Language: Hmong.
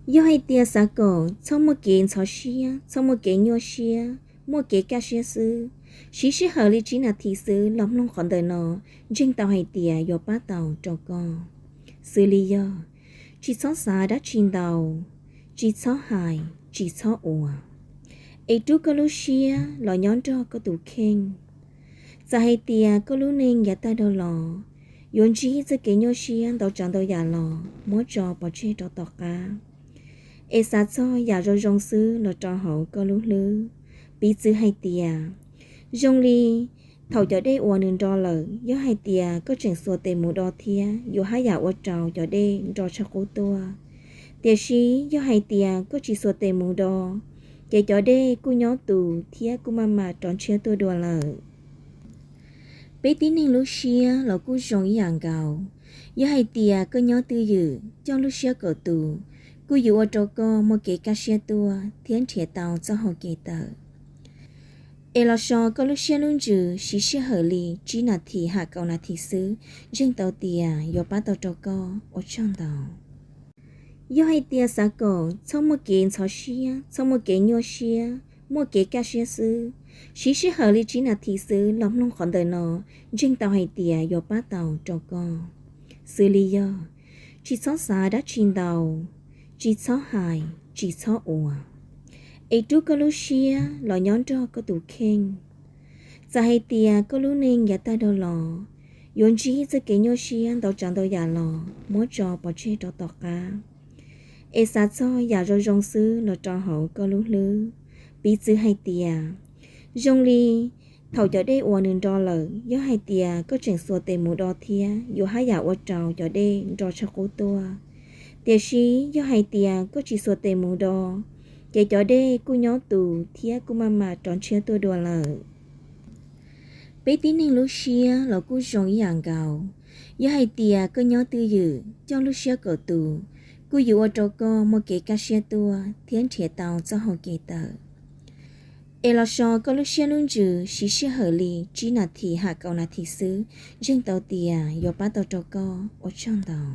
Yog hais tias xav kom txhob muaj kev ntxhov siab, txhob muaj kev nyuaj siab, muaj kev kaj siab xwb, siv sij hawm li tsib nas this xwb los mloog qhov ntawm no, ntseeg tau hais tias yuav pab tau rau koj. Xws li yog, tsis txhob xav dab tsi ntau, tsis txhob hais, tsis txhob ua, es rub koj lub siab los nyob nrog koj tus kheej. Txawm hais tias koj lub neej yav tag dhau los, yuav ntsib txoj kev nyuaj siab ntau tsav ntau yam los muab tso pov tseg rau tom qab, es xav txog yam zoo zoo xwb los rau hauv koj lub hlwb. Piv txwv hais tias, zoo li thaum cov dej uas nws nro lawm, yog hais tias koj tseem xuas tes mus do thiab yuav haj yam ua rau cov dej nro tshaj qub tuaj. Tiam sis yog hais tias koj tsis xuas tes mus do, ces cov dej kuj nyob tus thiab kuj maj mam rov ntshiab tuaj dua lawm. Peb tib neeg lub siab los kuj zoo ib yam nkaus. Yog hais tias koj nyob twj ywm coj lub siab kawm tus, kuj yuav ua rau koj muaj kev kaj siab tuaj thiab nrhiav tau txoj hau kev tawm. Es los so koj lub siab lub ntsws siv sij hawm li tsib nas this ham kaum nas this xwb, ntseeg tau tias yuav pab tau rau koj. Ua tsaug ntau. Yog hais tias xav kom txhob muaj kev ntxhov siab, txhob muaj kev nyuaj siab, muaj kev kaj siab xwb, siv sij hawm li tsib nas this xwb los mloog qhov ntawm no, ntseeg tau hais tias yuav pab tau rau koj. Xws li yog, tsis txhob xav dab tsi ntau, tsis txhob hais, tsis txhob ua, es rub koj lub siab los nyob nrog koj tus kheej. Txawm hais tias koj lub neej yav tag dhau los, yuav ntsib txoj kev nyuaj siab ntau tsav ntau yam los muab tso pov tseg rau tom qab, es xav txog yam zoo zoo xwb los rau hauv koj lub hlwb. Piv txwv hais tias, zoo li thaum cov dej uas nws nro lawm, yog hais tias koj tseem xuas tes mus do thiab yuav haj yam ua rau cov dej nro tshaj qub tuaj. Tiam sis yog hais tias koj tsis xuas tes mus do, ces cov dej kuj nyob tus thiab kuj maj mam rov ntshiab tuaj dua lawm. Peb tib neeg lub siab los kuj zoo ib yam nkaus. Yog hais tias koj nyob twj ywm coj lub siab kawm tus, kuj yuav ua rau koj muaj kev kaj siab tuaj thiab nrhiav tau txoj hau kev tawm. Es los so koj lub siab lub ntsws siv sij hawm li tsib nas this ham kaum nas this xwb, ntseeg tau tias yuav pab tau rau koj. Ua tsaug ntau.